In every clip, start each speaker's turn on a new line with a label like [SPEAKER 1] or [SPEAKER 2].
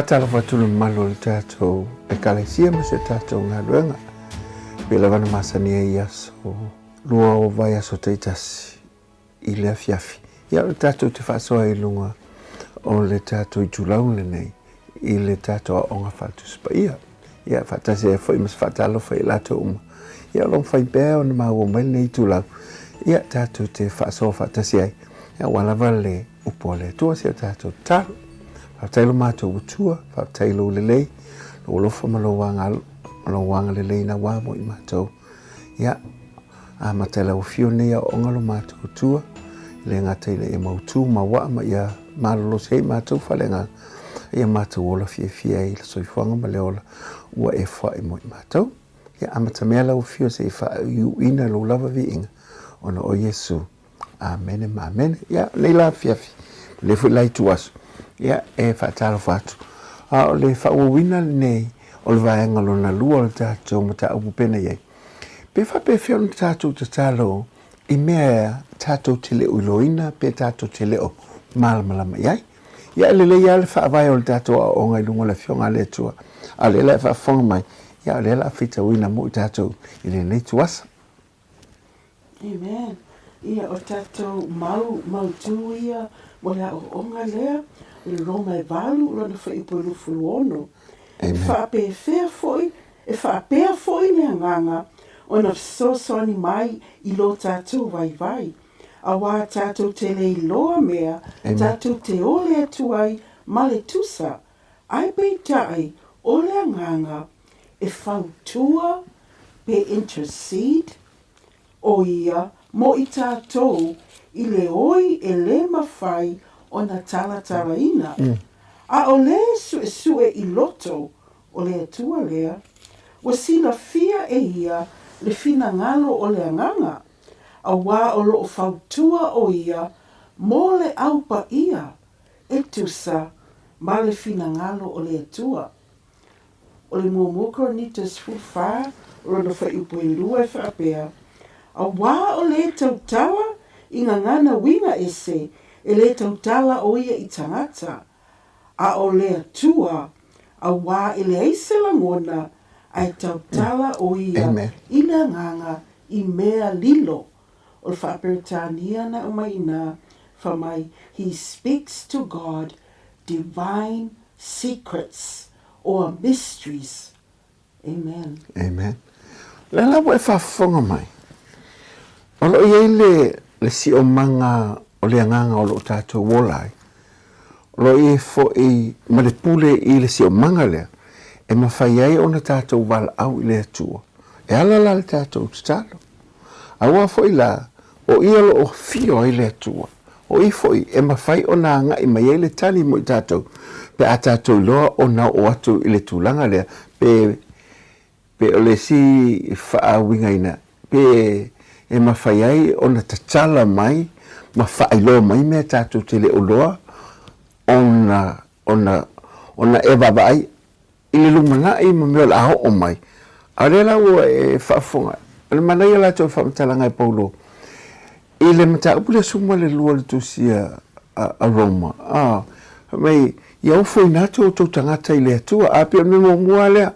[SPEAKER 1] Faatalofa atu le mamalu o le tatou Ekalesia ma si o tatou galuega. Pei lava ona masani ai i aso lua o vaiaso taitasi i le afiafi. Ia o le tatou te faasoa ai i luga o le tatou itulau lenei i le tatou aoga faale-Tusi Paia. Ia faatasi ai foi ma se faatalofa i latou uma. Ia o lo o mafai pea ona maua mai lenei itulau. Ia tatou te faasoa faatasi ai. Ia aua lava le upu a le Atua si o tatou tatalo. Faafetai lo matou Atua, faafetai lou lelei, lou alofa ma lou lou agalelei naua mo i matou. Ia, amata i lau afio nei aoaoga lo matou Atua, e le gata ina ia mautu ma waa ma ia malolosi ai matou faaleagaga, ia matou ola fiafia ai i le soifuaga ma le ola ua e foai mo i matou. Ia, amatamea lau afio se i faaiuina lou lava viiga ona o Iesu. Amene ma amene. Ia, nei la afiafi, lea foi la ituaso, ia, e faatalofa atu. A o le faaauauina lenei o le vaega lona lua o le tatou mataupu penei ai. Pe faapefea ona tatou tatalo i mea tatou te le o iloaina pe tatou te le o malamalama i ai. Ia, e lelei lava le faavae o le tatou aoaoga i luga o le Afioga a le Atua. A o lea la e faafofoga mai, ia, o lea o le a faitauina mo i tatou i lenei ituaso.
[SPEAKER 2] Amen. Ia, o tatou mau, mautū ia mo le aoaoga lea, o le Roma e 8, lona fuaiupu e 26. E faapefea foi, e faapea foi le agaga ona fesoasoani mai i lo tatou vaivai, auā tatou te le iloa mea tatou te ole atu ai ma le tusa, ae peitai o le agaga e fautua pe intercede ʻo ia mo i tatou i le oi e lē mafai ona talatalaina, a ʻo le suʻesuʻe i loto o le Atua lea, ua silafia e ia le finagalo o le Agaga, auā o loʻo fautua ʻo ia mo le Au Paia e tusa ma le finagalo o le Atua. O le muamua Korinito 14, o lona fuaiupu e lua e faapea, Auā o lē tautala i gagana uiga ese, e lē tautala ʻo ia i tagata, a ʻo le Atua, auā e leai se lagona, ae tautala ʻo ia i le agaga i mea lilo. O le faa-Peretania na aumai inā, fai mai, He speaks to God divine secrets or mysteries. Amen.
[SPEAKER 1] Amen. O lea la ua e faafofoga mai, o lo o i ai le, le siomaga o le agaga o lo o tatou ola ai, o lo o i ai foi ma le pule i le siomaga lea, e mafai ai ona tatou valaau i le Atua. E ala la le tatou tatalo. Aua foi la, o i o lo o afio ai le Atua, o i foi e mafai ona agai mai ai le tali mo i tatou, pe a tatou iloa ona oo atu i le tulaga lea, pe, pe o le isi faauigaina, pe e mafai ai ona tatala mai ma faailoa mai mea tatou te le o iloa ona, ona, ona e vaavaai i le lumanai ma mea o le a oo mai, a o lea la ua e faafofoga, o le manaia latou o le faamatalaga e Paulo i le mataupu lea 12 o le tusi a Roma, a, fai mai, ia ofoina atu outou tagata i le Atua. A pei o le mea muamua lava lea,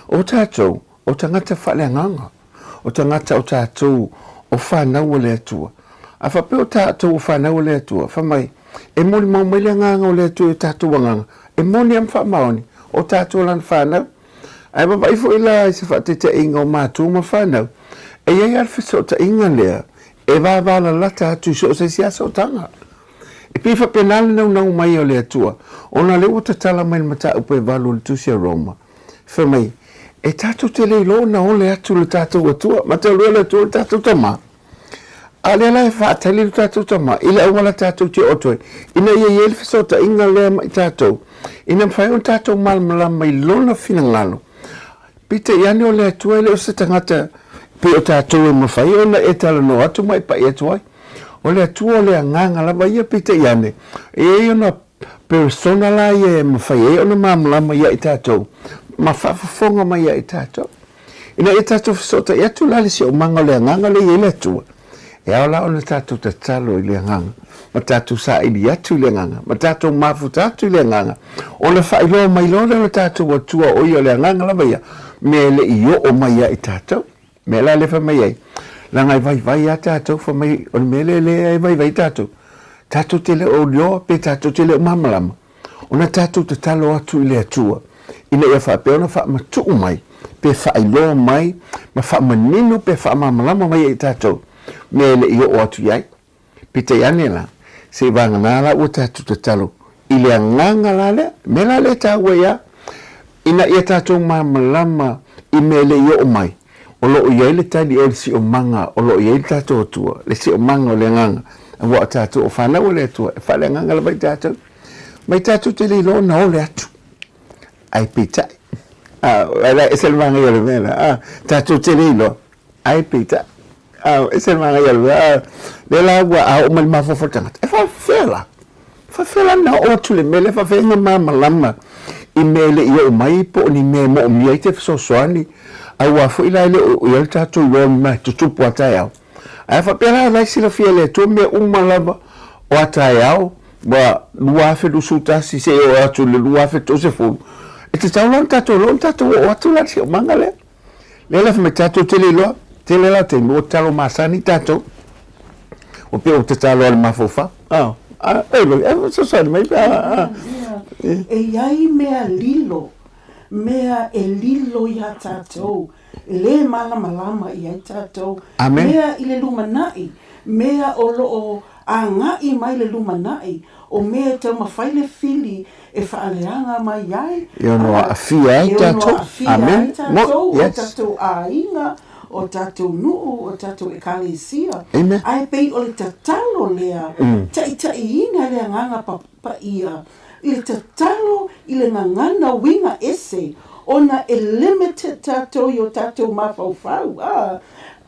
[SPEAKER 1] o tatou, o tagata faaleagaga, o tagata o tatou o fanau a le Atua. A faapea o tatou o fanau a le Atua, fai mai, e molimau mai le agaga o le Atua i o tatou agaga, e moni lava ma faamaoni, o tatou o Lana fanau. Ae vaavaai foi la i se faataitaiga o matua ma fanau, e i ai lava le fesootaiga lea e vavalalata atu i so o se isi lava sootaga. E pei e faapena le naunau mai o le Atua, ona o lea ua tatala mai le mataupu e valu o le Tusi a Roma, Fai mai, e tatou te le iloa ona ole atu le tatou Atua, matalua le Atua le tatou Tama. A o lea la e faatali le tatou Tama i le auala tatou te oo atu ai, ina ia i ai le fesootaiga lea ma i tatou, ina mafai ona tatou malamalama i Lona finagalo. Peitai ane o le Atua e le o se tagata pei o tatou e mafai ona e talanoa atu ma e pai atu ai. O le Atua o le Agaga lava ia, peitai ane, e i ai ona Peresona la ia e mafai ai ona malamalama ia i tatou ma faafofoga mai ia i tatou. Ina ia tatou fesootai atu la le siomaga o le agaga lea e i ai le Atua, E ao la ona tatou tatalo i le Agaga, ma tatou saili atu i le Agaga, ma tatou mafuta atu i le Agaga, ona faailoa mai loa lea o le tatou Atua o ia o le Agaga lava ia, mea e le i oo mai ia i tatou. Mea la lea fai mai ai, leaga e vaivai lava tatou, fai mai o le mea lea lea e vaivai tatou, tatou te le o iloa pe tatou te le o malamalama, ona tatou tatalo atu i le Atua ina ia faapea ona faamatuu mai pe faailoa mai ma faamanino pe faamalamalama mai ia i tatou mea e le i oo atu i ai. Peitai ane la, seivagana la ua tatou tatalo i le agaga la lea, mea la lea e taua ai lava, ina ia tatou malamalama i mea e le i oo mai, o lo o i ai le tali o le siomaga o lo o i ai le tatou Atua, le siomaga o le agaga, aua o tatou o fanau a le Atua, e faaleagaga lava i tatou. Mai tatou te le iloa ona ole atu, ae peitai, a, e ese le manaia o le mea lea, a, tatou te le iloa, ae peitai, a, ese le manaia o le mea, a, lea la ua, a oo mai i le mafaufau o le tagata, e faapefea la? Faapefea la ona oo atu i le mea lea, faapefea ona malamalama i mea e le i oo mai po o ni mea e moomia ai te fesoasoani, aua foi la e le o i ai le tatou iloa o ni mea e tutupu a taeao. Ae a faapea la o la e silafia e le Atua mea uma lava o a taeao, ua 2021 seia oo atu i le 2030, e tatau la ona tatou iloa ona tatou oo atu la i le siomaga lea. Lea la fai mai tatou te le iloa, tele la taimi ua tatalo masani tatou, ua pei ua tatalo lava i le mafaufau. Ah, ah, e fesoasoani mai pe a.
[SPEAKER 2] E i ai mea lilo, mea e lilo iā tatou, e lē malamalama i ai tatou, mea i le lumanai, mea o lo o agai mai le lumanai, o mea e taumafai le fili e faaleaga mai ai,
[SPEAKER 1] E ono aafia ai tatou.
[SPEAKER 2] E ono aafia ai tatou, o tatou aiga, o tatou nuu, o tatou ekalesia. Ae pei o le tatalo lea, taitaiina e le Agaga Paia, i le tatalo i le gagana uiga ese, ona e limited tatou i o tatou mafaufau,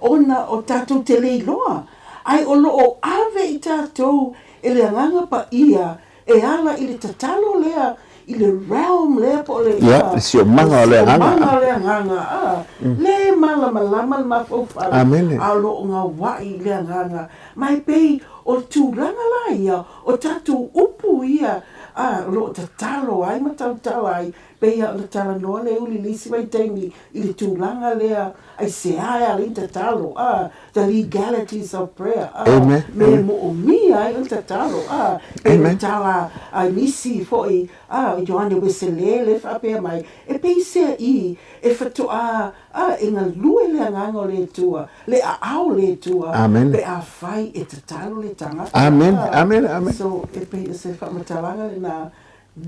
[SPEAKER 2] ona o tatou te le iloa, ae o lo o ave i tatou e le Agaga Paia E ala i le tatalo lea, i le realm lea po o le,
[SPEAKER 1] Ia, le siomaga o le agaga.
[SPEAKER 2] Siomaga o le agaga, a, le malamalama le mafaufau,
[SPEAKER 1] Amene.
[SPEAKER 2] a o lo o gauai i le agaga. Ma e pei o le tulaga la ia, o tatou upu ia, a, o lo o tatalo ai ma tautala ai, pei lava ona talanoa Leuili i le isi vaitaimi i le tulaga lea, aisea e ala ai ona tatalo, a, the legalities of prayer, a,
[SPEAKER 1] Amen.
[SPEAKER 2] me e moomia ai ona tatalo, a, pei o le tala a nisi foi, a, Ioane Ueselē lea e faapea mai, e peiseai e faatoa, a, e galue le agaga o le Atua, le aao o le Atua,
[SPEAKER 1] Amen.
[SPEAKER 2] pe afai e tatalo le tagata.
[SPEAKER 1] Amen.
[SPEAKER 2] A,
[SPEAKER 1] Amen. Amen.
[SPEAKER 2] So, e pei o se faamatalaga lena,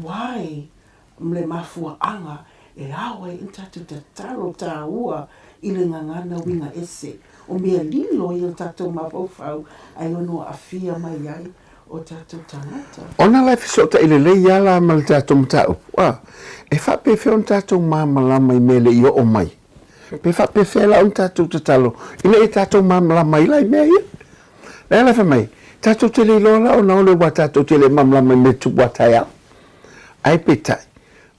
[SPEAKER 2] why le mafuaaga e ao ai ona tatou tatalo taua i le gagana uiga ese o mea lilo i o tatou mafaufau ae ono aafia mai ai o tatou tagata.
[SPEAKER 1] Ona la e fesootai lelei lava la ma le tatou mataupu, a, e faapefea ona tatou malamalama i mea e le i oo mai? Pe faapefea la ona tatou tatalo ina ia tatou malamalama ai la i mea ia? Lea la fai mai, tatou te le iloa la ona ole ua tatou te le malamalama i mea tupu a taeao. Ae peitai,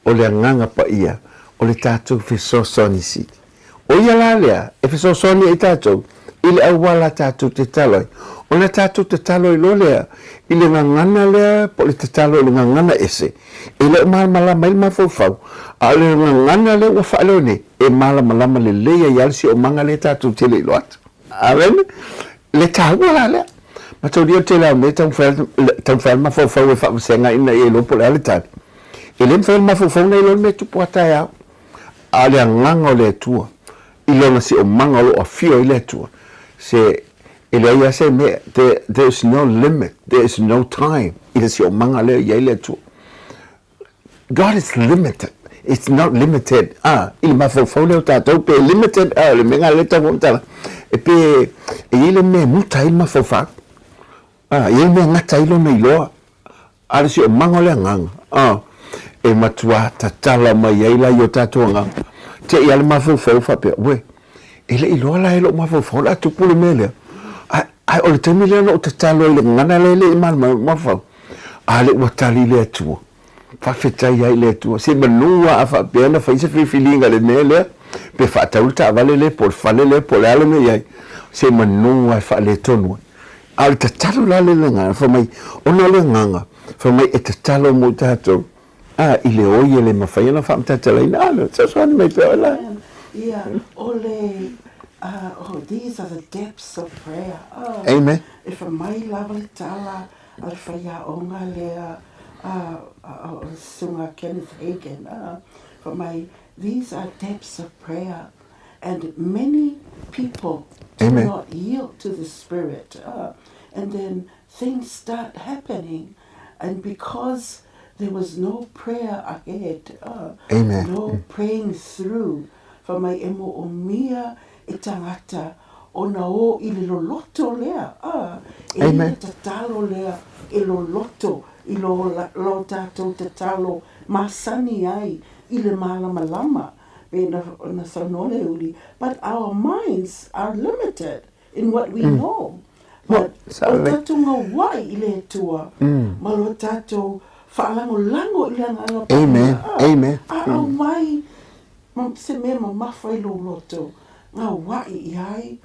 [SPEAKER 1] o le Agaga Paia o le tatou fesoasoani sili. O ia la lea e fesoasoani ai tatou i le auala tatou te tatalo ai. Ona tatou tatalo ai loa lea i le gagana lea po o le tatalo i le gagana ese, e le o malamalama ai le mafaufau, a o le gagana lea ua faaleo nei, e malamalama lelei ai lava le siomaga lea tatou te le iloa atu. Amene. Le taua la lea. Mataulia o le tele lava o mea e taumafai taumafai le mafaufau e faavasega ina ia iloa po o le a le tali. E le mafai e le mafaufau ona iloa le mea e tupu a taeao. A o le agaga o le Atua i lona siomaga o lo o afio ai le Atua, se e leai lava se mea, there, there is no limit, there is no time i le siomaga lea e i ai le Atua. God is limited. It's not limited ah, i le mafaufau lea o tatou pe limited ah, o le mea lena lea e tau faamatala e pe e i ai le mea e muta ai le mafaufau ah, e i ai le mea e gata ai lona iloa a o le siomaga o le agaga ah, e matua tatala mai ai la i o tatou agaga te i lava le mafaufau faapea uē e le i iloa la e lou mafaufau o le a tupu le mea lea ae, ae o le taimi lea na ou tatalo ai i le gagana lea e le i malamalama lou mafaufau A lea ua tali le Atua. Faafetai ai i le Atua. Semeamanu lava a faapea na fai se filifiliga i le mea lea, pe faatau le taavale lea po o le fale lea po o le a le mea e i ai, semeamanu lava e faaletonu ai. A o le tatalo la lea i le agaga, fai mai, ona o le agaga, fai mai e tatalo mo i tatou, a, i le oi e le mafai ona faamatalaina. A, le fesoasoani mai pea oe la.
[SPEAKER 2] Ia, o le, oh, these are the depths of prayer. Oh,
[SPEAKER 1] Amen.
[SPEAKER 2] E fai mai lava le tala a le faiaoga lea, a, o le Susuga Kenneth Hagin, fai mai, these are depths of prayer. And many people do
[SPEAKER 1] Amen.
[SPEAKER 2] not yield to the Spirit. And then things start happening. And because there was no prayer ahead,
[SPEAKER 1] Amen.
[SPEAKER 2] no praying through, fai mai e moomia e tagata ona o i le loloto lea, e i
[SPEAKER 1] Amen.
[SPEAKER 2] le tatalo lea e loloto i lo, lo tatou tatalo masani ai i le malamalama. Pei ona saunoa Leuuli, but our minds are limited in what we know. But o le tatou gauai i le Atua ma lo tatou faalagolago i le Agaga
[SPEAKER 1] Paia,
[SPEAKER 2] a aumai se mea mamafa i lou loto, gauai i ai,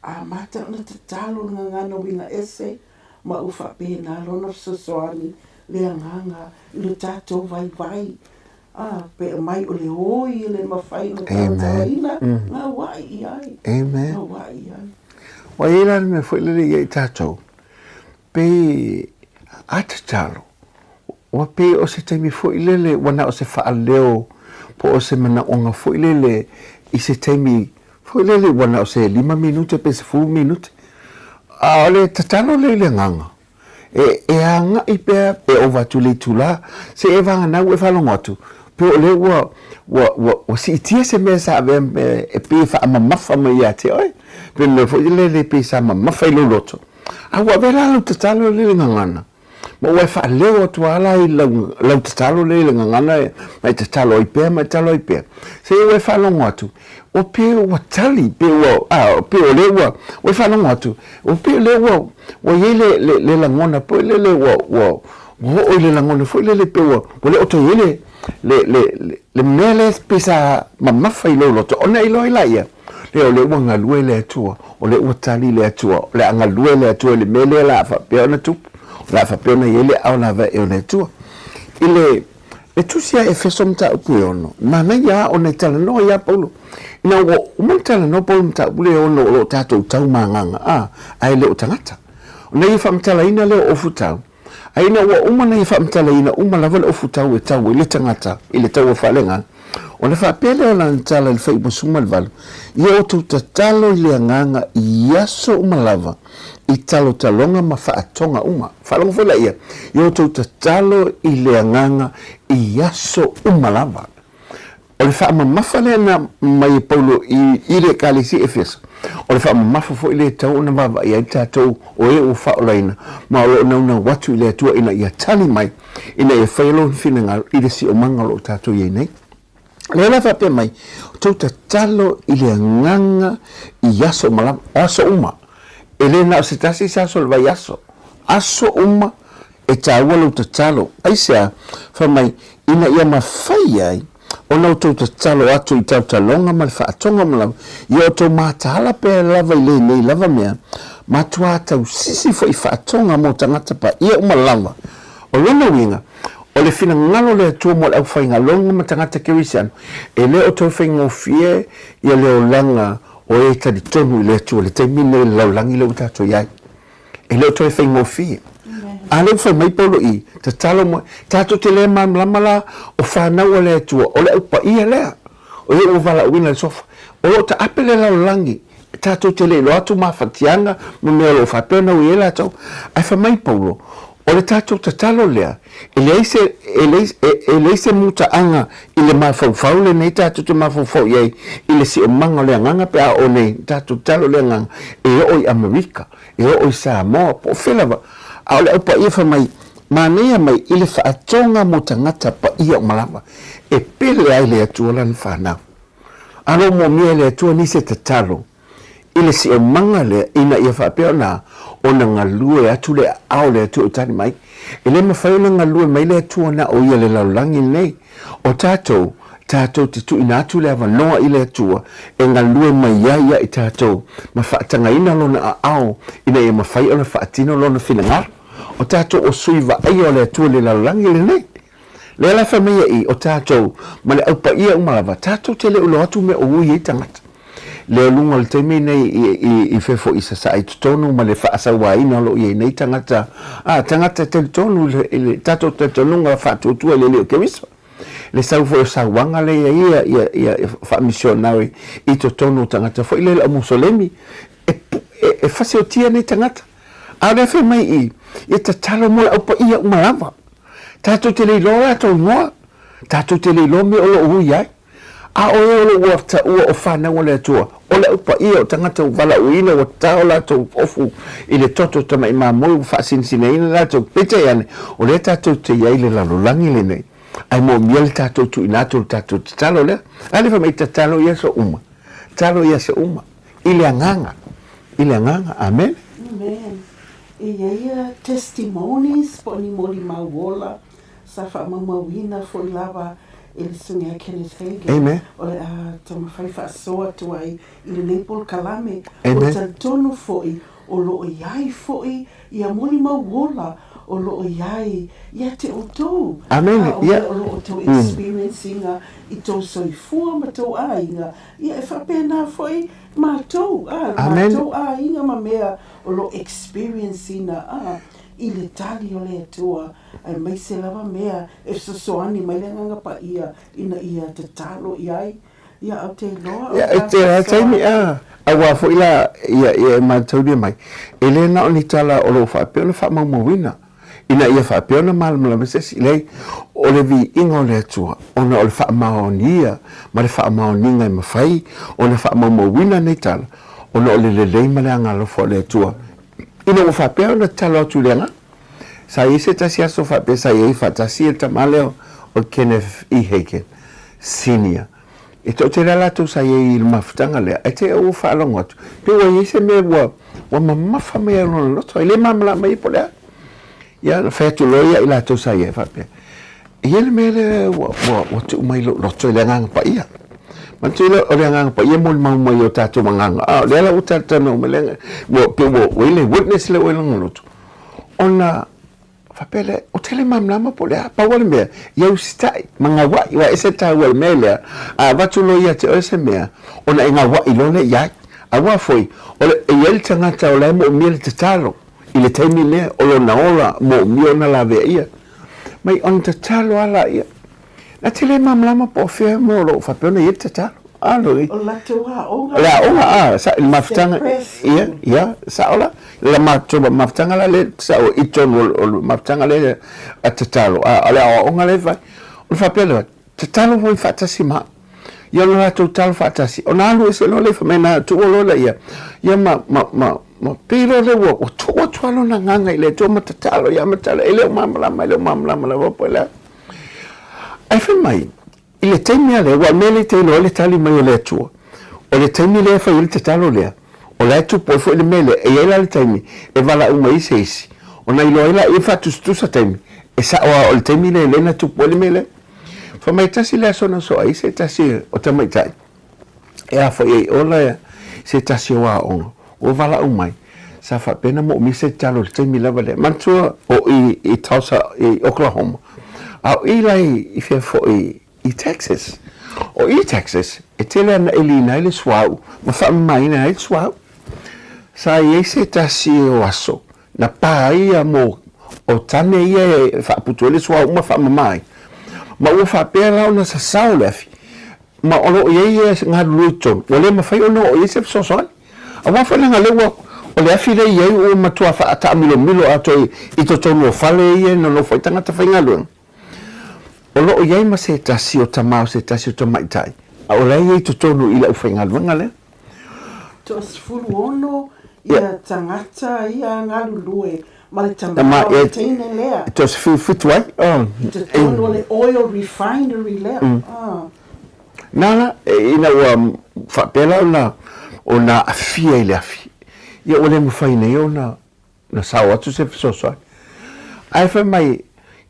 [SPEAKER 2] amata ona tatalo le gagana uiga ese ma ua faapena lona fesoasoani le Agaga i lo tatou vaivai. A, pe aumai o le oi e le mafai ona talatalaina, gauai i ai.
[SPEAKER 1] Amen.
[SPEAKER 2] Gauai i ai.
[SPEAKER 1] Ua i ai la le mea foi lele ia i tatou, pei a tatalo, ua pei o se taimi foi lele ua na o se faaleo po o se manaoga foi lele i se taimi foi lele ua na o se 5 minute pe 10 minute. A o le tatalo lea i le agaga, E, e agai pea pe ova atu i le itulā, se i e vagana ua e faalogo atu, pe o lea ua, ua, ua, ua siitia se mea sa avea me, e pei e faamamafa mai ia te oe, pe mea foi lele pei sa mamafa i lou loto. A ua avea la lau tatalo lea i le gagana, ma ua e faaleo atu lava la i lau, lau tatalo lea i le gagana ma e tatalo ai pea ma e tatalo ai pea, se i ua e faalogo atu, ua pei ua tali, pe ua, a, pei o lea ua, ua e faalogo atu, ua pei o lea ua, ua i ai le, le, le lagona foi lele ua, ua, ua oo i le lagona foi lele pei ua, ua le o toe i ai le, le, le, le, le mea lea pei sa mamafa i lou loto, ona e iloa ai laia, lea o lea ua galue le Atua, o lea ua tali le Atua, o le a galue le Atua i le mea lea o le a faapea ona tupu, o le a faapea ona i ai le aao lavae o le Atua. I le, Le tusi a Efeso mataupu e ono, manaia a ona e talanoa iā Paulo. Ina ua uma ona talanoa Paulo mataupu lea e ono o lo o tatou tau ma agaga, a, ae le o tagata. Ona ia faamatalaina lea o ofutau, a ina ua uma ona ia faamatalaina uma lava le ofutau e tau ai le tagata i le taua faaleagaga, ona faapea lea o lana tala i le fuaiupu 18, Ia outou tatalo i le agaga i aso uma lava, i talotaloga ma faatoga uma. Faalogo foi laia, i outou tatalo i le agaga i aso uma lava. O le faamamafa lea na mai e Paulo i, i le Ekalesia i Efeso, o le faamamafa foi lea e tatau ona vaavaai ai tatou o e ua faaolaina, ma o lo o naunau atu i le Atua ina ia tali mai, ina ia faia Lona finagalo i le siomaga o lo o tatou i ai nei. Lea la faapea mai, tou tatalo i le agaga i aso uma lava, o aso uma. E le na o se tasi se aso o le vaiaso. Aso uma e taua lou tatalo. Aisea? Fai mai, ina ia mafai ai ona outou tatalo atu i tautaloga ma le faatoga uma lava, ia outou mataala pea lava i lenei lava mea, matuā tausisi foi i faatoga mo tagata paia uma lava. O lona uiga, o le finagalo o le Atua mo le aufaigaluega ma tagata kerisiano, e le o toe faigofie ia le olaga o e talitonu i le Atua i le taimi lenei o le lalolagi lea ua tatou i ai. E le o toe faigofie. A lea ua fai mai Paulo i, tatalo mo, tatou te le malamalama la o fanau a le Atua, o le au paia lea, o ia ua valaauina i le suafa. O lo o taape le lalolagi, tatou te le iloa atu mafatiaga ma mea o lo o faapea ona ui ai latou. Ae fai mai Paulo, o le tatou tatalo lea, e leai se, e leai, e leai se mutaaga i le mafaufau lenei tatou te mafaufau i ai i le siomaga o le agaga pe a oo nei tatou tatalo i le agaga e oo i Amerika, e oo i Samoa, po o fea lava. A o le Au Paia fai mai, manaia mai i le faatoga mo tagata paia uma lava, e pele ai le Atua lana fanau. A lo moomia e le Atua nisi e tatalo i le siomaga lea ina ia faapea ona ona galue atu le aao o le Atua e tali mai. E le mafai ona galue mai le Atua na o ia le lalolagi lenei. O tatou, Tatou te tuuina atu le avanoa i le Atua e galue mai ai ia i tatou ma faatagaina Lona aao ina ia mafai ona faatino Lona finagalo. O tatou o sui vaaia o le Atua i le lalolagi lenei. Lea la e fai mai ai i, o tatou ma le au paia uma lava, tatou te le o iloa atu mea o ui ai tagata. Lea o luga o le taimi nei i, i, i fea foi i Sasae i totonu ma le faasauaina o lo o i ai nei tagata, a, tagata e talitonu i le, i le tatou talitonuga faatuatua i le Alii o Keriso. Le sau foi o sauaga lea i ai ia, ia, ia faamisionari i totonu o tagata foi lea le au Musolemi, e, e, e fasiotia nei tagata. A o lea fai mai i, ia tatalo mo le au paia uma lava. Tatou te le iloa latou igoa, tatou te le iloa mea o lo o ui ai. A o e o lo o ua taua o fanau a le Atua, o le au paia o tagata ua valaauina, ua ta o latou ofu i le toto tamai mamoe ua faasinesinaina latou, peitai ane, o lea tatou te i ai i le lalolagi lenei, ae moomia le tatou tuuina atu o le tatou tatalo lea. A lea fai mai, tatalo i aso uma, tatalo i aso uma, i le agaga, i le agaga. Amene.
[SPEAKER 2] Amen. E i ai ia testimonies po o ni molimau ola sa faamaumauina foi lava e le Susuga ia Kenneth Hagin.
[SPEAKER 1] Amen.
[SPEAKER 2] O le a taumafai faasoa atu ai i lenei polokalame.
[SPEAKER 1] Amen.
[SPEAKER 2] Ua talitonu foi o lo o i ai foi ia molimau ola o lo o i ai ia te outou.
[SPEAKER 1] Amen.
[SPEAKER 2] A o mea o lo o outou experience ina i tou soifua ma tou aiga, ia e faapena foi matou, a,
[SPEAKER 1] Amen.
[SPEAKER 2] matou aiga ma mea o lo o experience ina, a, i le tali o le Atua. Aemaise lava mea e fesoasoani mai le Agaga Paia ina ia tatalo i ai. Ia, ou te iloa o
[SPEAKER 1] le a faasoa taimi, a, aua foi la, ia, ia e mataulia mai, e le na o ni tala o lo o faapea ona faamaumauina, ina ia faapea ona malamalama se isi. Leai, o le viiga o le Atua, ona o le faamaonia ma le faamaoniga e mafai ona faamaumauina nei tala, ona o le lelei ma le agalofa o le Atua, ina ua faapea ona tatalo atu i le Agaga. Sa i ai se tasi aso faapea sa i ai faatasi le tama lea o Kenneth E. Hagin, Senior. E toatele lava latou sa i ai i le mafutaga lea, ae te i ua faalogo atu, pei ua i ai se mea ua, ua mamafa mai ai lona loto, e le malamalama ia po o le a. Ia, na fai atu loa ia i latou sa i ai faapea, E i ai le mea lea ua, ua, ua tuu mai i lou loto i le Agaga Paia. Manatua lea, o le Agaga Paia e molimau mai i o tatou agaga. A o lea la ua talatalanoa mai le, ua, pei ua, ua i ai le witness lea ua i lona loto. Ona faapea lea, ou te le malamalama po o le a. Pau lava le mea, ia usitai ma gauai, aua e ese le taua o le mea lea, a avatu loa ia te oe se mea, ona e gauai loa lea i ai. Aua foi, o le, e i ai le tagata o la e moomia le tatalo i le taimi lea, o lona ola moomia ona laveaia. Mai ona tatalo lava laia. Na te le malamalama po o fea mea o lo o faapea ona i ai le tatalo. A loi.
[SPEAKER 2] O le latou aoga.
[SPEAKER 1] O le aoga, a, sa, i le mafutaga. Ia, ia, sao la. Le matou mafutaga la lea, sao i totonu o le mafutaga lea a tatalo, a o le aoaoga lea e fai. Ona faapea lea, tatalo foi faatasi ma au. Ia ona latou tatalo faatasi, ona alu ese loa lea fai mai na tuua loa lea, ia ma, ma, ma, ma pei loa lea ua, ua tuu atu lava lona agaga i le Atua ma tatalo, ia ma tatalo, e le o malamalama, e le o malamalama lava po o le a. Ae fai mai, i le taimi lava lea, aua o le mea lea e te iloa ai le tali mai o le Atua, o le taimi lea e fai ai le tatalo lea, o la e tupu ai foi le mea lea, e i ai la le taimi e valaau mai ai se isi, ona iloa ai lea, faatusatusa taimi, e sao lava o le taimi lea lea na tupu ai le mea lea. Fai mai, tasi le aso na soa ai se tasi o tamaitai, e a foi ai ola se tasi o aoga, ua valaau mai, sa faapea ona moomia se tatalo i le taimi lava lea. Manatua o i i Tulsa i Oklahoma, a o i la i fea foi i Texas. O i Texas, e tele ana eliina ai le suauu ma faamamaina ai le suauu. Sa i ai se tasi o aso na pa ai ia mo o tane ia e faaputu ai le suauu ma faamama ai, ma ua faapea la ona sasao le afi, ma o lo o i ai e galulue i totonu, ua le mafai ona oo i ai se fesoasoani. Aua foi leaga lea ua, o le afi lea e i ai ua matua faataamilomilo atoa i totonu o fale ia e nonofo ai tagata faigaluega. O lo o i ai ma se tasi o tama o se tasi o tamaitai, a o la e i ai i totonu i le aufaigaluega lea.
[SPEAKER 2] Toasefuluono ia tagata ia galulue ma le tama o le teine lea.
[SPEAKER 1] E toasefulufitu ai.
[SPEAKER 2] I totonu o le oil refinery lea.
[SPEAKER 1] Nā la, ina ua faapea la ona, ona aafia i le afi, ia ua le mafai nei ona sao atu se fesoasoani. Ae fai mai,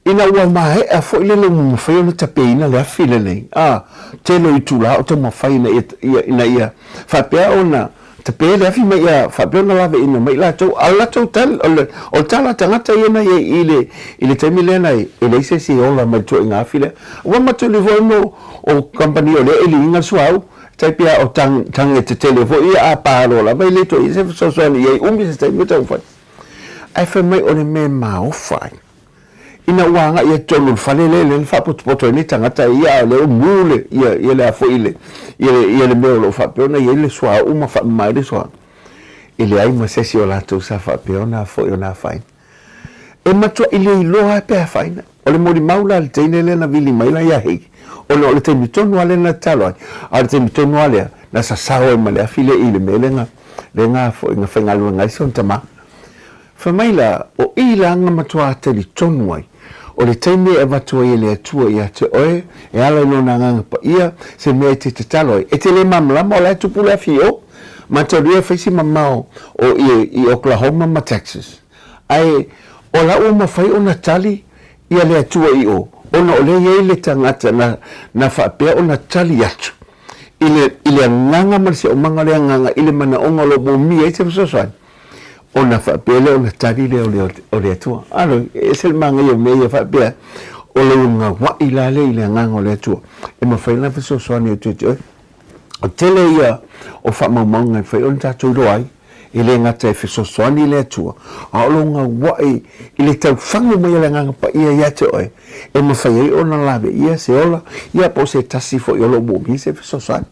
[SPEAKER 1] Ina ua maea foi lele ua mafai ona tapeina le afi lenei, a, tele o itula o taumafai ina ia, ina ia faapea ona tape le afi ma ia faapea ona laveina mai latou. A o le latou tali, o le, o le tala a tagata ia na i ai i le, i le taimi lea na i ai, e leai se isi e ola mai le tuuaiga afi lea. Ua matuli foi mo, o kamupani o lea e liina le suauu, tai pei lava o tag, tage tetele foi ia a pa loa lava e le toe i ai se fesoasoani i ai, umi se taimi o taumafai. Ae fai mai o le mea e maofa ai. Ina ua agai atu totonu o le fale lea, lea na faapotopoto ai nei tagata ia, a o lea ua mu le, ia, ia le a foi le, ia le, ia le mea o lo o faapea ona i ai le suauu ma faamama ai le suauu. E leai ma se isi o latou sa faapea ona foi ona afaina. E matuai le iloa lava pe afaina. O le molimau la a le teine lea na vili mai la ia Heike, ona o le taimi tonu lava lea na tatalo ai, a o le taimi tonu lava lea na sasao ai ma le afi lea i le mea lea na, lea na foi na faigaluega ai si ona tama. Fai mai la, o i la na matua talitonu ai, o le taimi e avatu ai e le Atua ia te oe, e ala i Lona Agaga Paia, se mea e te tatalo ai. E te le malamalama o la e tupu le afi i o, mataulia e fai si mamao o i, i Oklahoma ma Texas. Ae o la ua mafai ona tali ia le Atua i o, ona o lea e i ai le tagata na, na faapea ona tali atu i le, i le agaga ma le siomaga o le agaga i le manaoga o lo o moomia ai se fesoasoani. Ona faapea lea ona tali lea o le Atua. Alo, e ese le manaia o mea ia faapea, o lou gaua'i la lea i le agaga o le Atua, e mafai ona fesoasoani atu ia te oe. O le tele ia o faamaumauga e mafai ona tatou iloa ai, e le gata e fesoasoani le Atua, a o lou gaua'i i le taufagu mai o le Agaga Paia ia te oe, e mafai ai ona laveia se ola, ia po o se tasi foi o lo o moomia se fesoasoani.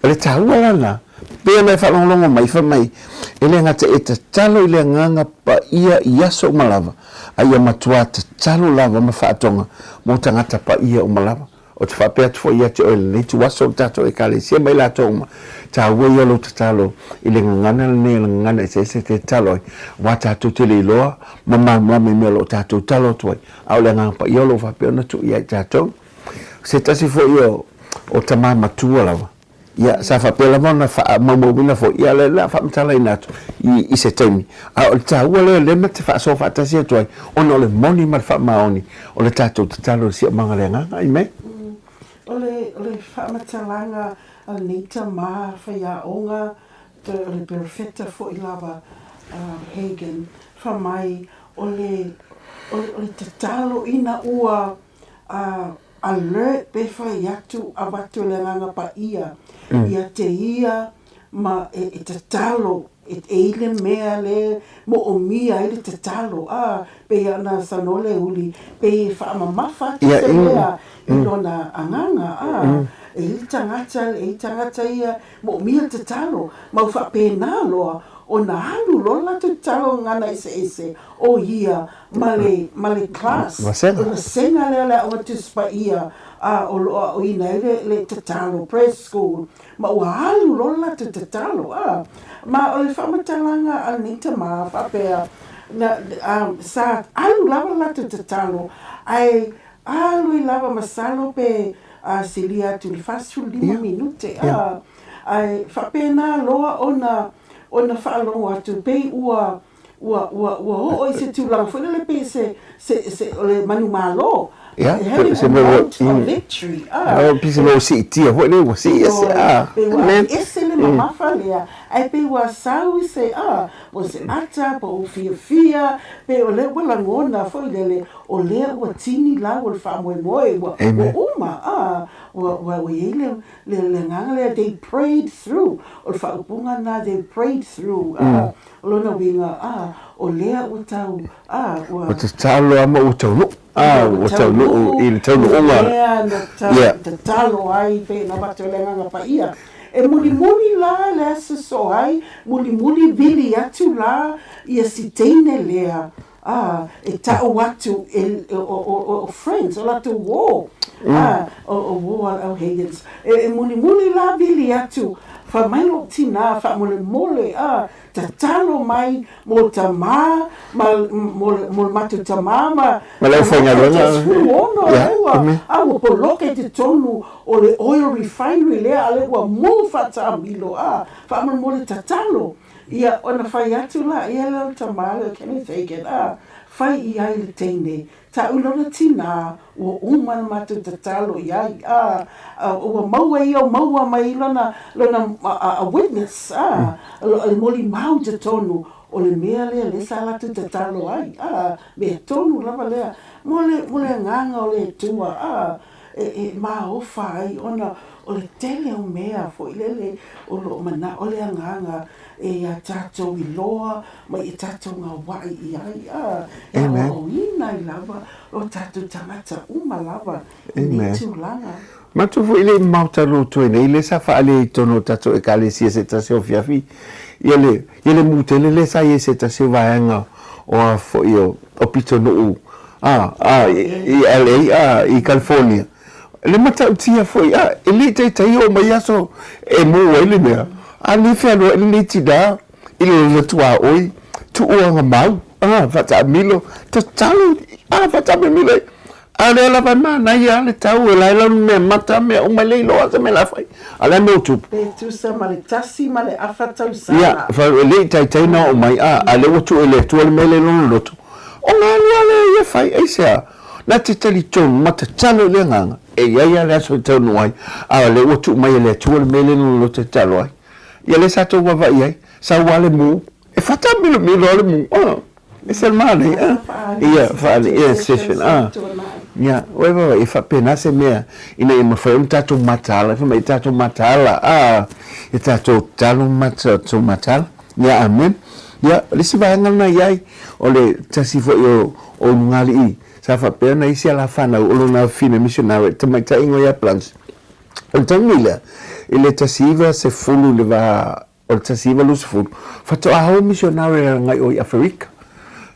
[SPEAKER 1] O le taua la lena, pei ona e faalogologo mai, fai mai, e le gata e tatalo i le Agaga Paia i aso uma lava, a ia matua tatalo lava ma faatoga mo tagata paia uma lava. Ou te faapea atu foi ia te oe i lenei ituaso o le tatou Ekalesia ma i latou uma, taua ia o lou tatalo i le gagana lenei o le gagana eseese e te tatalo ai, aua tatou te le iloa ma malamalama i mea o lo o tatou tatalo atu ai, a o le Agaga Paia o lo o faapea ona tuu ia i tatou. Se tasi foi o o tama matua lava, ia, sa faapea lava ona faamaumauina foi, ia, o lea o le a faamatalaina atu i, i se taimi. A o le taua lea o lea ma te faasoa faatasi atu ai, ona o le moni ma le faamaoni o le tatou tatalo i le siomaga o le Agaga. Amen.
[SPEAKER 2] O le, o le faamatalaga a lenei tama faiaoga, toe o le perofeta foi lava a Hagen, fai mai, o le, o le, o le tatalo ina ua a alert pe fai atu avatu e le Agaga Paia ia te ia ma e, e tatalo e, e i le mea le moomia ai le tatalo a pei ona saunoa le uli pei e faamamafa atu se mea i lona agaga a e i le tagata e i tagata ia moomia le tatalo ma ua faapena loa ona alu loa le latou tatalo gagana eseese o ia ma le, ma le class,
[SPEAKER 1] Vasega.
[SPEAKER 2] o le vasega lea o le Aoga Tusi Paia a o lo o aoina ai le, le tatalo, prayer school, ma ua alu loa le latou tatalo, a. Ma o le faamatalaga a lenei tama faapea, na, a, sa alu lava le latou tatalo, ae alu ai lava masalo pe a silia atu i le 45 minute, a. Ae faapena loa ona, ona faalogo atu pei ua ua, ua, ua oo i se tulaga foi lele pei se, se, se, o le manumalo.
[SPEAKER 1] Ia,
[SPEAKER 2] Having
[SPEAKER 1] se
[SPEAKER 2] a
[SPEAKER 1] mea ua,
[SPEAKER 2] mount of victory. Ah.
[SPEAKER 1] Oh, pei se mea ua siitia foi lea, ua sii ese, ah.
[SPEAKER 2] Pei ua aveese le mamafa lea, ae pei ua sau i se, ah, po o se ata, po o fiafia, pei o lea ua lagona foi lele, o lea ua tini lau o le faamoemoe, ua, ua uma, ah, ua, ua, ua i ai le, le, le agaga lea, they prayed through, o le faaupuga lena, they prayed through, ah. O lona uiga, ā, o lea ua tau, ā, ua.
[SPEAKER 1] Ua tatalo lava ma ua taunuu, ā, ua taunuu i le taunuuga.
[SPEAKER 2] I le mea na tatalo ai pei ona avatu e le Agaga Paia. E mulimuli la le aso soo ai, mulimuli vili atu la ia si teine lea, ā, e tau atu e, o, o, o friends, o latou uō, ā, o, o uō a le au Hagans. E, e mulimuli la vili atu, Fai mai lou tinā faamolemole, ā, tatalo mai mō tamā, ma, mō le, mō le matou tamā ma,
[SPEAKER 1] Ma le aufaigaluega.
[SPEAKER 2] 16 lea ua, ā, ua poloka i totonu o le oil refinery lea, a lea ua mū faataamilo, ā, faamolemole tatalo. Ia, ona fai atu la ia lea o le tamā lea o Kenneth Hagin, ā, fai i ai le teine. Ta'u lona tinā, ua uma le matou tatalo i ai, a, ua maua ia, ua maua mai lona, lona a witness, a, le molimau i totonu o le mea lea lea sa latou tatalo ai, a, mea tonu lava lea, mo le, mo le agaga o le Atua, a, e, e maofa ai ona o le tele o mea foi lele o lo o mana'o le agaga e ia tatou iloa ma ia tatou gaua'i i ai, a, e aoaoina ai lava o tatou tagata uma lava i nei tulaga.
[SPEAKER 1] Matou foi le i maota loto i nei lea sa faaalia i totonu o tatou Ekalesia se tasi o afiafi ia le ia le mū tele lea sa i ai se tasi o vaega o a foi o o pitonuu a a i LA a i California. Le matautia foi a e le i taitai oo mai aso e mū ai le mea a le fealuai lenei tinā i le lona tuaoi, tuuaga mau, a, faataamilo, tatalo, a, faataamilomilo ai. A o lea lava e manaia lava le tau, e lae lona mea mata, mea uma, e le iloa lava se mea o le a fai. A o le a mea ua tupu?
[SPEAKER 2] Pe tusa ma le 1.5 tausaga.
[SPEAKER 1] Ia, e le i taitai ona oo mai, a, a o lea ua tuu e le Atua le mea lea i lona loto. O galu lava lea ia e fai, aisea? Na te talitonu ma tatalo i le agaga, e i ai lava le aso e taunuu ai, a o lea ua tuu mai e le Atua le mea lea i lona loto e tatalo ai. Ia lea sa tou vaavaai i ai, sau lava le mu, e fataamilomilo lava le mu, ah, e se manaia, ah, ia, faali, ia, session, ah, ia, ua e vaavaai, e faapena se mea, ina ia mafai ona tatou mataala, fai mai, tatou mataala, ah, ia tatou tatalo ma tatou mataala, ia, amen. Ia, o le isi vaega lena i ai, o le tasi foi o, o ulugalii, sa faapea ona isi alafanau o lona afafine missionary, tamaitai igoa ia Plunge, O le taimi lea, i le 1910 i le va o le 1920, faatoa o misionare e agai o i Aferika.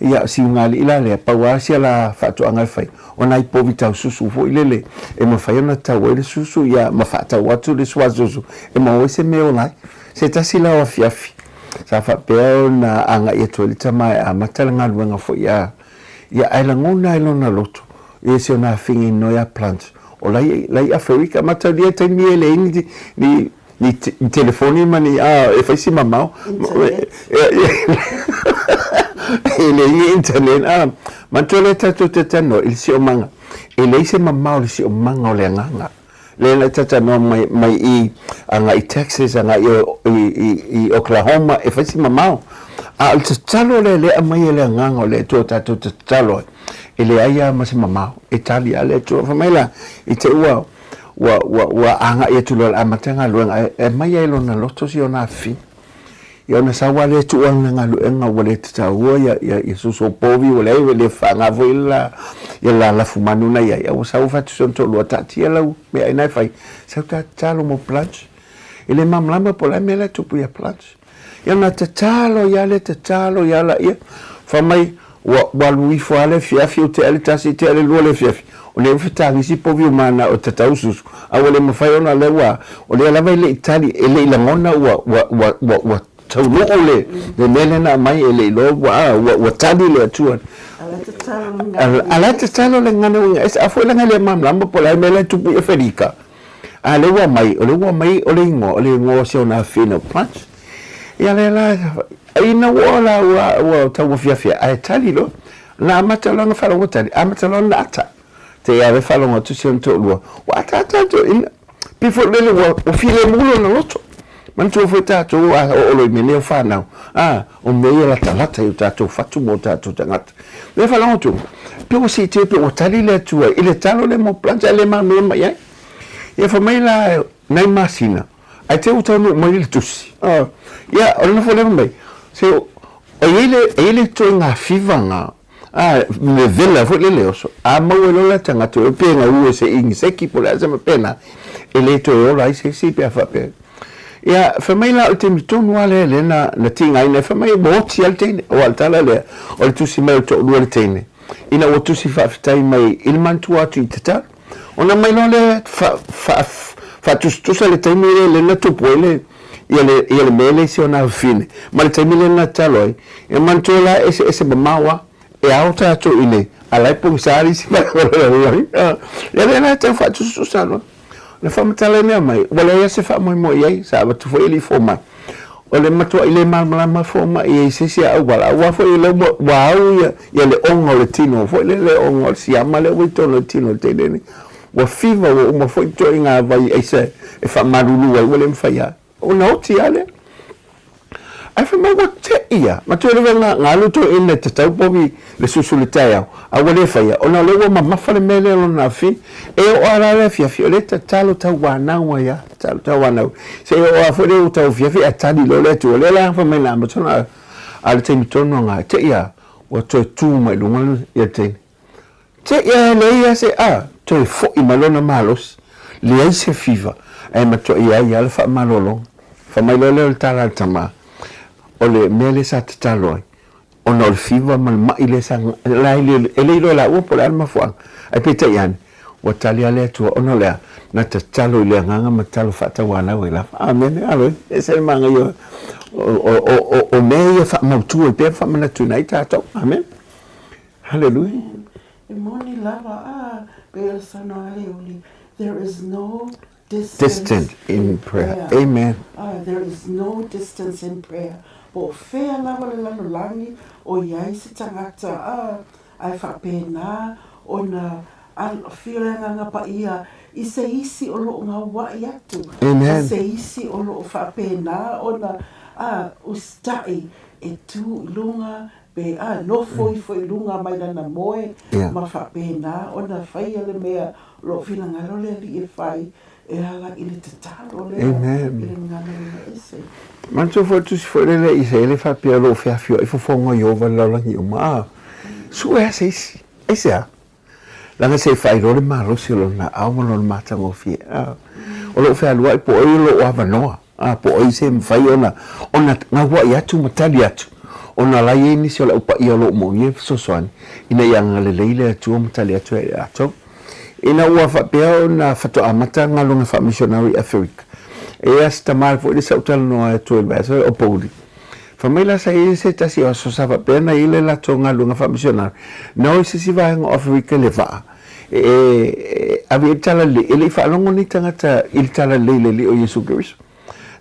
[SPEAKER 1] Ia, siuga alii la lea, pau lava sia la faatoaga e fai, o nai povi tau susu foi lele e mafai ona tau ai le susu, ia, ma faatau atu le suasusu e maua ai se mea e ola ai. Se tasi la o afiafi, sa faapea ona agai atu ai le tama e amata le galuega foi a, ia, ae lagona ai lona loto, Ia si ona afiga inoi a Plunge o lai lai Aferika mataulia i taimi e leai ni ni ni telefoni ma ni a e fai si mamao e leai ni internet a manatua lea tatou te talanoa i le siomaga e leai se mamao i le siomaga o le agaga lea na talanoa mai mai i agai i Texas agai i Oklahoma e fai si mamao a o le tatalo lea lea aumai e le agaga o le Atua tatou te tatalo ai e leai lava ma se mamao e tali lava le Atua fai mai la i te ua ua ua ua agai atu loa i le amata galuega e aumai ai lona loto si ona afifina Ia ona sau lava lea tuu ana galuega ua le tataua ia ia ia susu o povi ua leai ua le faaaoga foi le la ia le la lafumanu na i ai, a ua sau fai atu si ona toalua, taatia lau meaai na e fai, sau ta tatalo mo Plunge. E le malamalama po o le a le mea la e tupu ia Plunge. Ia ona tatalo ai lava lea, tatalo ai lava laia, fai mai ua ua alu ifo lava le afiafi, ua tea le tasi, tea le lua le afiafi, o lea ua fetagi isi povi ua manao e tatau susu, a ua le mafai ona lea ua, o lea lava e le i tali, e le i lagona ua, ua, ua, ua, ua taunuu le, le mea lea na aumai, e le i iloa ua, a, ua, ua tali le Atua. A la e tatalo le gagana uiga ese, a foi leaga e le malamalama po o le a le mea la e tupu i Aferika, a lea ua aumai, o lea ua aumai o le igoa, o le igoa o si ona afine o Plunge. Ia lea la, ina ua la ua, ua tau afiafi ae tali loa. Na amata loa ona faalogo tali, amata loa ona ata. Te i ave faalogo atu si ona toalua, ua ataata atu ina, pei foi lele ua, ua filemu lona loto. Manatua foi tatou a oo loa i mea nei o fanau, a, o mea ia latalata i o tatou fatu ma o tatou tagata. Lea faalogo atu, pei ua siitia pei ua tali le Atua i le talo lea mo Plunge ae le malamalama i ai. Ia fai mai la nai masina, Ae te ua taunuu mai le tusi. Ia, o le nofo lea fai mai, se e i ai le, e i ai le ituaiga fiva na, a, me vela foi lele oso, a maua loa le tagata e pe gau e se iniseki po o le a se mea pena, e le toe ola ai se isi pe a faapea. Ia, fai mai la o le taimi tonu lava lea lea na, na tigaina ai, fai mai ua oti lava le teine, aua o le tala lea, o le tusi mai o le toalua le teine, ina ua tusi faafetai mai i le manatua atu i tatalo. Ona aumai loa lea faatusatusa le taimi lea lea na tupu ai le ia le ia le mea lea i si ona afafine ma le taimi lea na tatalo ai. E manatua la eseese mamao lava e ao tatou i le a la e pogisa le isi vaega o le lalolagi. Ia lea la e tau faatusatusa loa. Na faamatalaina mai ua leai lava se faamoemoe i ai, sa avatu foi e alii fomai. O le matuaʻi le malamalama fomai ai i se isi auala, aua foi o lea ua au ia, ia le oga o le tino foi lea, le oga o le siama lea ua i totonu o le tino o le teine nei. Ua fiva, ua uma foi ituaiga vai aisa e faamalulu ai, ua le mafai lava. Ona oti lava lea. Ae fai mai ua te'i lava. Matua lava na, na alu toeaina e tatau povi le susu i le taeao, a ua le faia, ona o lea ua mamafa le mea lea o lona afifina. E oo lava la le afiafi, o lea e tatalo tauanau ai lava, tatalo tauanau. Seia oo lava foi lea ua tau afiafi ae tali loa le Atua. O lea la fai mai na amata ona, a o le taimi tonu lava na, te'i lava ua toe tu mai i luga le teine. Te'i lava e leai lava se a, toe foi mai lona malosi, leai se fiva, ae matuai ai lava le faamalologa. Fai mai loa lea o le tala a le tama, o le mea lea sa tatalo ai, ona o le fiva ma le ma'i lea sa la e le e le iloa e laua po o le a le mafuaaga. Ae peitai ane, ua tali lava le Atua ona o le a? Na tatalo i le agaga ma tatalo faatauanau ai lava. Amene. Alo e ese le manaia o, o, o, o, o mea ia e faamautu ai pea ma faamanatuina ai tatou. Amene. Haleluia.
[SPEAKER 2] E moni lava a, pei o le saunoaga a Leoli, there is no distance,
[SPEAKER 1] distant in prayer. prayer. Amen.
[SPEAKER 2] There is no distance in prayer. Po o fea lava le lalolagi o i ai se tagata, a, ae faapena ona afio le Agaga Paia i se isi o lo o gauaʻi atu,
[SPEAKER 1] Amen.
[SPEAKER 2] ma se isi o lo o faapena ona a, usitai e tu i luga pe a, nofo ifo i luga mai lana moe, ma faapena ona faia le mea o lo o finagalo le Alii e fai e ala i le tatalo lea i le gagana lona ese.
[SPEAKER 1] Manatua foi le tusi foi lele i Isaia le faapea o lo o feafioai fofoga o Ieova i le lalolagi uma, a sue lava se isi. Aisea? Leaga se i faailoa le malosi o lona aao ma lona matagofie. A o lo o fealuai po o ai o lo o avanoa, a po o ai se mafai ona ona gauaʻi atu ma tali atu, ona la i ai nisi o le au paia o lo o moomia le fesoasoani ina ia agalelei le Atua ma tali atu ai i latou. Ina ua faapea ona faatoa amata galuega faamisionari i Aferika, e i ai se tama foi lea sa ou talanoa atu ai i le vaiaso o Pouli. Fai mai la sa i ai se tasi o aso sa faapea ona i ai le latou galuega faamisionari, na o i se isi vaega o Aferika i le vaa e ave i ai le talalelei, e le i faalogo nei tagata i le talalelei i le Alii o Iesu Keriso.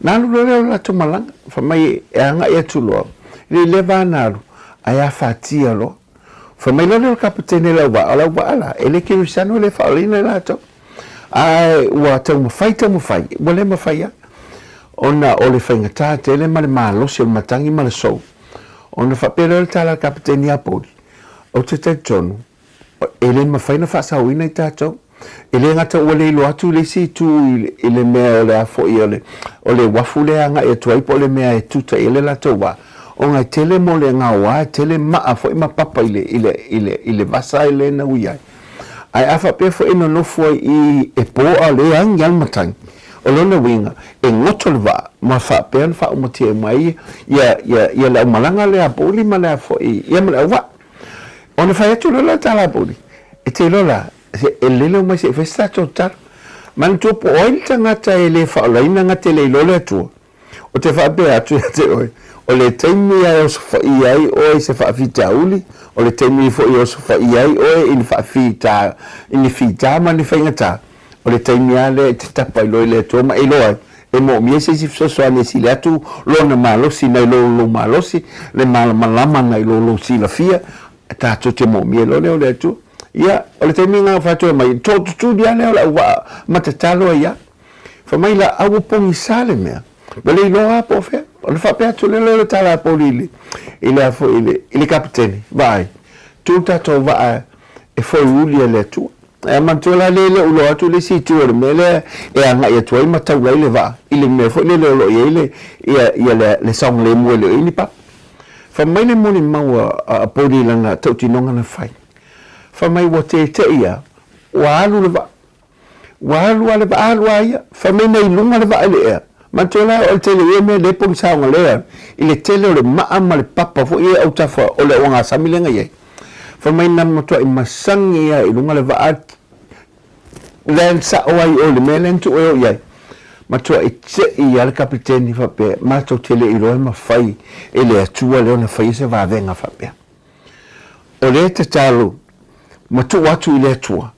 [SPEAKER 1] Na alu loa lea o le latou malaga, fai mai e agai atu loa, e le i leva lava na alu, ae afatia loa. Fai mai loa lea o le kapetene i lau vaa, o lau vaa la, e le kerisano e le faaolaina i latou. Ae ua taumafai taumafai, ua le mafai lava, ona o le faigata tele ma le malosi o le matagi ma le sou. Ona faapea loa le tala a le kapetene ia Poli, Ou te talitonu, e le mafai ona faasaoina i tatou. E le gata ua le iloa atu le isi itu i le mea o le a foi o le, o le uafu lea e agai atu ai po o le mea e tuta i ai le latou vaa, ona e tele mo le gaoa, e tele maa foi ma papa i le, i le, i le, i le vasa lea na ui ai. Ae a faapea foi e nonofo ai i e po a o lea e agi lava le matagi, o lona uiga, e goto le vaa ma faapea ona faaumatia mai ia, ia, ia le aumalaga lea a Pouli ma le a foi, ia ma le auvaa. Ona fai atu loa lea o le tala a Pouli, e te iloa la, e lele mai se i fai se tatou tala. Manatua po o ai le tagata e le faaolaina gata e le iloa le Atua. Ou te faapea atu ia te oe, o le taimi e osofaia ai oe i se faafitauli, o le taimi foi e osofaia ai oe i ni faafita, i ni fita ma ni faigata, o le taimi lava lea e te tapa ai loa i le Atua ma e iloa ai, e moomia ai se isi fesoasoani e sili atu lona malosi nai lo lou malosi, le malamalama nai lo lou silafia, tatou te moomia ai loa lea o le Atua. Ia, o le taimi lena na fai atu ai mai, tootutuli lava lea o le auvaa ma tatalo ai lava. Fai mai la, a ua pogisa le mea, ua le iloa lava po o fea. Ona faapea atu lea o le tala a Poli i le, i le a foi, i le, i le kapetene, Vaai, tu le tatou vaa e foiuli e le Atua. Ae manatua la lea e le o iloa atu le isi itu o le mea lea e agai atu ai ma taula ai le vaa i le mea foi lele o lo o i ai le, ia, ia le, le saogalemu e le o i ai ni papa. Fai mai le molimau a, a Poli i lana tautinoga na fai. Fai mai ua teteʻi lava, ua alu le vaa. Ua alu lava le vaa, alu lava ia. Fai mai na i luga le vaa i le ea. Manatua la o le tele ia mea le pogisa o galea i le tele o le maa ma le papa foi ia i autafa o le ogasami lea na i ai. Fai mai na matuai masagi lava i luga le vaa land sao ai i o i le mea lea na tuu e o i ai. Matuai tei lava le kapiteni faapea, matou te le iloa e mafai e le Atua lea ona faia se vavega faapea. O lea e tatalo ma tuu atu i le Atua,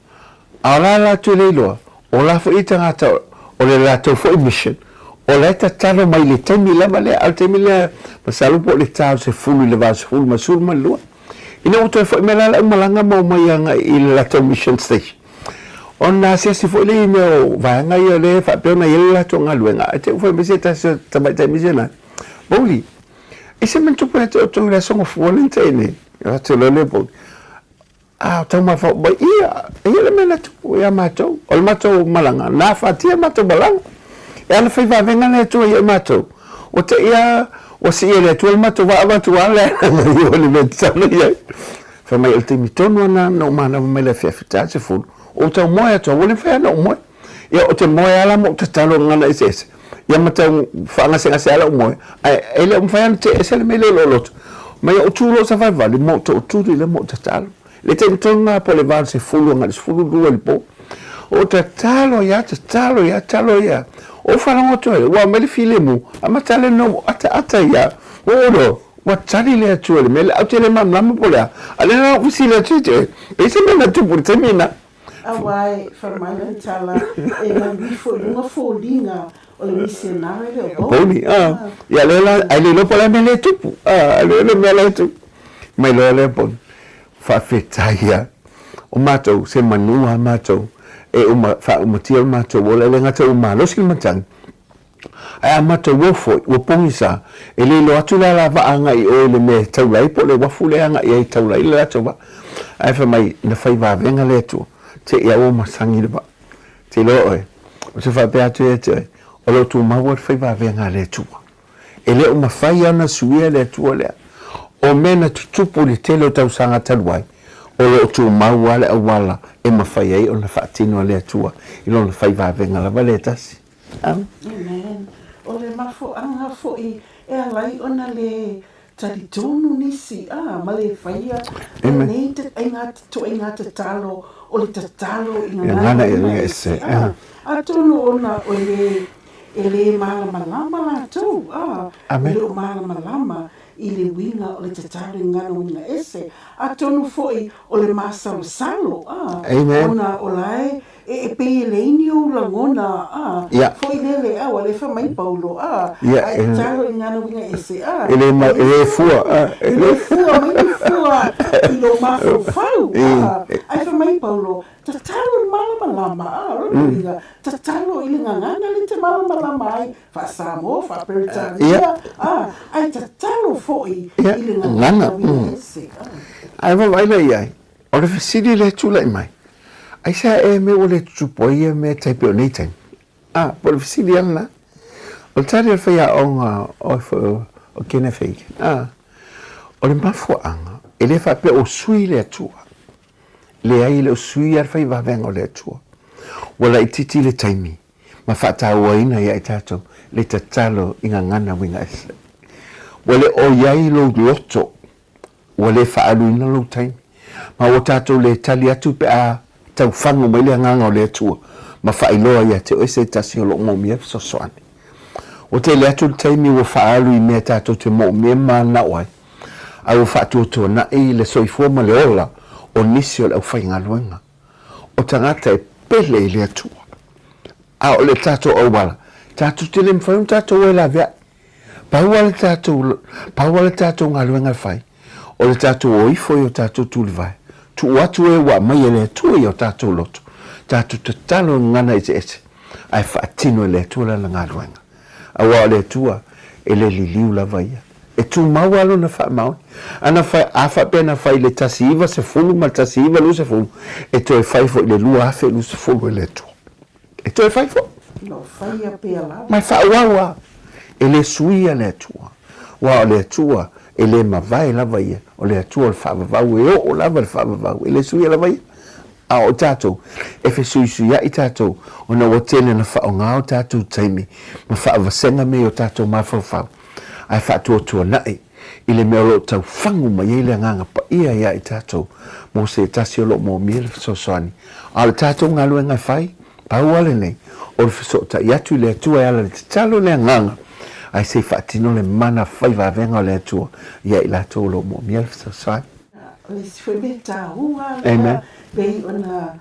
[SPEAKER 1] a o la latou e le iloa, o la foi tagata o le latou foi mission, O la e tatalo mai i le taimi lava lea, a o le taimi lea, masalo po o le ta o le 10 i le 80 ma le 12. Ina ua toe foi mai la le aumalaga ma omai agai i le latou mission station, ona asiasi foi lea i mea o vaega ia o lea e faapea ona i ai le latou galuega, ae te i ua fai mai se tasi o tamaitai misionari, Bowley, e se mea na tupu ia te outou i le Aso Gafua lea na tea nei? Ona atu loa lea o Bowley, A o taumafa mai ia, e i ai le mea na tupu ia matou. O le matou malaga, na afatia le matou malaga. E ala fai vavega le Atua ia i matou. Ua te i a, ua sii e le Atua le matou vaa avatu a le ala i o le mea tatau ona i ai. Fai mai o le taimi tonu lava na ou manava mai le afiafi ta 10, ua ou tau moe atu lava, ua le mafai lava ona ou moe. Ia ou te moe lava la ma ou tatalo i gagana eseese, ia ma tau faagasegase lava lou moe, ae e le o mafai lava ona tee ese le mea lea i lou loto. Ma ia ou tu loa savalivali ma ou tootuli lea ma ou tatalo. I le taimi tonu lena po o le 80 agai i le 12 i le po, ou tatalo ai lava, tatalo ai lava, tatalo ai lava. Ou faalogo atu ai, ua aumai le filemu, amata lea ona ou ataata ai lava. Ua ou iloa, ua tali le Atua i le mea lea, ae ou te le malamalama po o le a. A o lea la ua ou fesili atu ia te oe, pe i ai se mea na tupu i le taimi lena?
[SPEAKER 2] Aua e fai mai lana tala e alu ifo i luga foliga o le misionare lea o
[SPEAKER 1] Bowley. Ia lea la, ae le iloa po o le a le mea lea e tupu. A, le le mea la e tupu. Mai loa lea Bowley, faafetai lava. O matou, se manu lava matou e uma, faaumatia le matou ola, e le gata ua malosi le matagi, Ae a matou o foi, ua pogisa, e le iloa atu le alavaa agai i o i le mea e taula ai po o le uafu lea e agai ai e taula ai le latou vaa. Ae fai mai, na fai vavega le Atua, te i a ua masagi le vaa. Te iloa oe, ou te faapea atu ia te oe, o lo o tumau lava le fai vavega a le Atua. E le o mafai lava ona suia le Atua lea. O mea na tutupu i le tele o tausaga talu ai, o lo o tumau lava le auala e mafai ai ona faatino e le Atua i lona fai vavega lava lea e tasi.
[SPEAKER 2] Amen. O le mafuaaga foi e ala ai ona le talitonu nisi, a, ma le faia lenei ituaiga tatalo o le tatalo i gagana uiga ese, a, atonu ona e le, e le malamalama latou, a, e le o malamalama i le uiga o le tatalo i gagana uiga ese, atonu foi o le masalosalo, a, ona o la e E e pei e leai ni ou lagona, a,
[SPEAKER 1] Ia.
[SPEAKER 2] foi lele, a, ua le fai mai Paulo, a,
[SPEAKER 1] Ia,
[SPEAKER 2] a e tatalo i ngana uiga ese, a,
[SPEAKER 1] E le ma, e le fua, a,
[SPEAKER 2] e le fua mai ni fua i lou mafaufau, a, ae fai mai Paulo, tatalo i le malamalama, a, o lona uiga, tatalo i le gagana lea e te malamalama ai, faa-Samoa, faa-Peretania, a, ae tatalo foi i le gagana uiga ese, a.
[SPEAKER 1] Ae vaavaai la i ai, O le fesili lea e tulai mai, aisea ea mea ua le tutupu ai ia mea tai pei o nei taimi? A, po o le fesili lava lena. O le tali a le faiaoga o o Kenneth Hagin, a, o le mafuaaga, e le faapea ua sui le Atua. Leai, e le o suia le fai vaveaga o le Atua. Ua laitiiti le taimi ma faatauaina ia i tatou le tatalo i gagana uiga ese. Ua le o i ai lou loto Ua le faaaluina lou taimi, ma ua tatou le tali atu pe a tau fagu mai le Agaga o le Atua ma faailoa ia te oe se tasi o loo moomia fesoasoani. Ua tele atu le taimi ua faaalu i mea tatou te moomia ma manao ai, a ua faatuatuanai le soifua ma le ola o nisi o le aufaigaluega, o tagata e pele i le Atua. A o le tatou auala, tatou te le mafai ona tatou e laveai. Pau lava le tatou, pau lava le tatou galuega e fai, o le tatou o ifo i o tatou tulivae, tuu atu e ua aumai e le Atua i o tatou loto, tatou tatalo i gagana eseese, ae faatino e le Atua lana galuega. Aua o le Atua, e le liliu lava Ia. E tumau lava Lona faamaoni. A na fai, a faapea na fai i le 1910 ma le 1920, e toe fai foi i le 2020 e le Atua. E toe fai foi.
[SPEAKER 2] No faia pea lava.
[SPEAKER 1] Ma e faaauau lava. E le suia le Atua. Aua o le Atua, e le mavae lava Ia. O le Atua o le faavavau, e oo lava le faavavau. E le suia lava Ia. A o tatou, e fesuisuiaʻi tatou, ona ua tele ina faaaoga o tatou taimi ma faavasega mea i o tatou mafaufau, ae faatuatuanaʻi i le mea o lo o tau fagu mai ai le Agaga Paia ia i tatou mo se tasi o lo o moomia le fesoasoani. A o le tatou galuega e fai, pau lava lenei, o le fesootai atu i le Atua e ala i le tatalo i le Agaga, ae se i faatino le mana fai vavega o le Atua ia i latou o lo o moomia le fesoasoani.
[SPEAKER 2] O le isi foi mea taua lea pei ona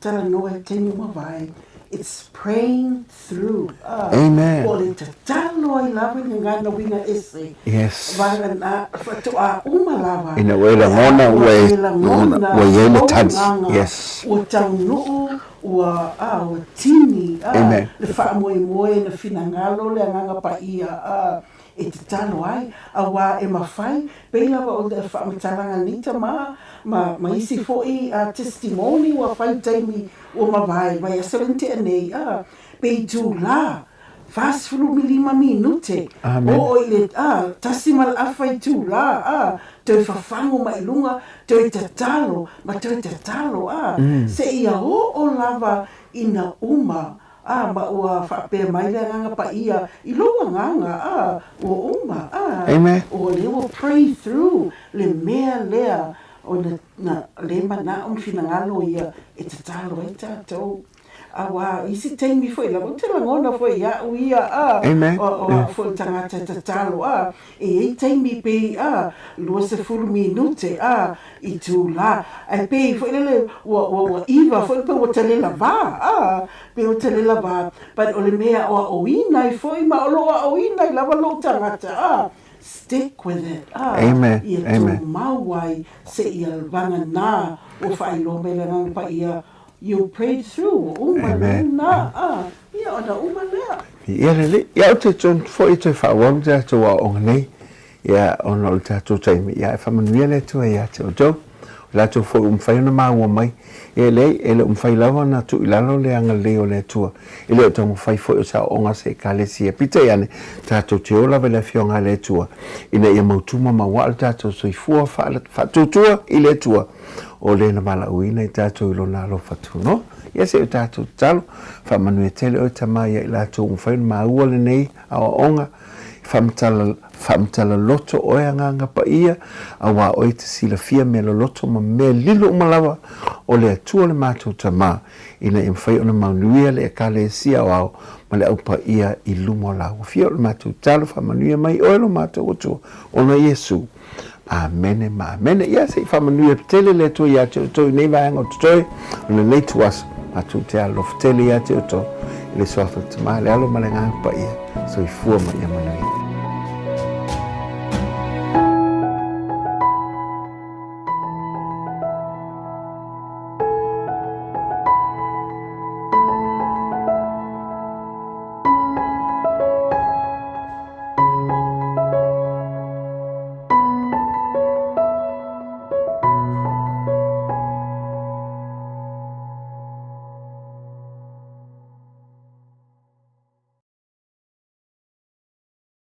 [SPEAKER 2] talanoa i taimi ua mavae. It's praying through, a,
[SPEAKER 1] Amen.
[SPEAKER 2] o le tatalo ai lava i gagana uiga ese,
[SPEAKER 1] Yes.
[SPEAKER 2] vagana faatoa uma lava
[SPEAKER 1] Ina ua e
[SPEAKER 2] pe a
[SPEAKER 1] lagona
[SPEAKER 2] ua
[SPEAKER 1] ua
[SPEAKER 2] e
[SPEAKER 1] e
[SPEAKER 2] lagona
[SPEAKER 1] ua i ai le
[SPEAKER 2] lou
[SPEAKER 1] tali.
[SPEAKER 2] agaga
[SPEAKER 1] Yes.
[SPEAKER 2] ua taunuu, ua, a, ua tini, a,
[SPEAKER 1] Amen.
[SPEAKER 2] le faamoemoe na finagalo le Agaga Paia, a, e tatalo ai, auā e mafai, pei lava o le faamatalaga nei tama ma, ma isi foi a testimony ua fai taimi ua mavae vaiaso le na tea nei, a, pe itulā, 45 minute,
[SPEAKER 1] Amen.
[SPEAKER 2] oo i le, a, 1.5 itulā, a, toe fafagu mai luga, toe tatalo, ma toe tatalo, a, seia oo lava ina uma A, ma ua faapea mai le Agaga Paia i lou agaga, a, ua uma, a,
[SPEAKER 1] Amen.
[SPEAKER 2] ua lea ua pray through le mea lea o na, na le manao ma finagalo ia e tatalo ai tatou. Auā, i isi taimi foi lava, ou te lagona foi iaʻu ia, a,
[SPEAKER 1] Amen.
[SPEAKER 2] o, o au foi o le tagata e tatalo, a, E i ai taimi pei a 20 minute a itulā, ae pei foi lele ua ua ua iva foi pe ua talelavā a pei ua talelavā but o le mea aoaoina ai foi ma o loo aoaoina ai lava lou tagata a stick with it a
[SPEAKER 1] Amen.
[SPEAKER 2] ia
[SPEAKER 1] Amen.
[SPEAKER 2] tumau ai seia vagana ua faailoa mai le Agaga Paia You prayed through, ua uma
[SPEAKER 1] Amen.
[SPEAKER 2] lena, a, ia ona uma lea.
[SPEAKER 1] Ia lelei, ia ou te tonu foi e toe faaauau le tatou aoaoga nei, ia ona o le tatou taimi, ia e faamanuia le Atua ia te outou. O latou foi ua mafai ona maua mai, ia e leai, e le o mafai lava ona tuu i lalo le agalelei o le Atua. E le o taumafai foi o se aoaoga a se Ekalesia. Peitai ane, tatou te o lava i le Afioga a le Atua, ina ia mautu ma mauaa le tatou soifua faatuatua i le Atua, O le na valaauina i tatou i Lona alofa tunoa. Ia se i o tatou tatalo, faamanuia tele oe Tama ia i latou ua mafai ona maua lenei aoaoga, faamatala, faamatala loto oe Agaga Paia, auā oe e te silafia mea loloto ma mea lilo uma lava o le Atua le matou Tama, ina ia mafai ona manuia le Ekalesia aoao ma le Au Paia i luma o Lāua. Fia o le matou tatalo, faamanuia mai oe lo matou Atua, ona Iesu. Amene ma amene. Ia, se i faamanuia tele le Atua ia te outou i nei vaega o totoe o lenei ituaso. Matou te alolofa tele ia te outou i le Suafa o le Tama, le Alo ma le Agaga Paia. Soifua ma ia manuia.